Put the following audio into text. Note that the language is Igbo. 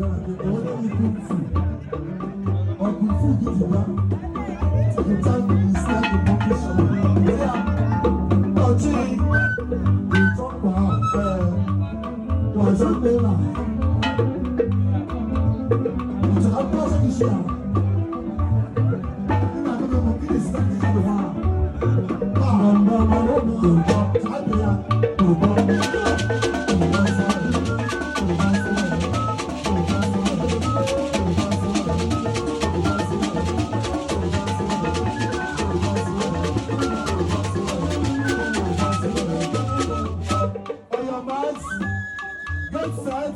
bịa na gị, onye yi kung fu. Ọ kung fu gị ji bịa. The time is like a monkey show. Yeah. Ọchị, ìtọ́pọ̀ ẹ̀ wàzó gbéra. Ìjọba bí wọ́n ṣe fi ṣe àwọn. Nígbà tó lọ kí lè sí láti ṣe wà. On your marks, get set.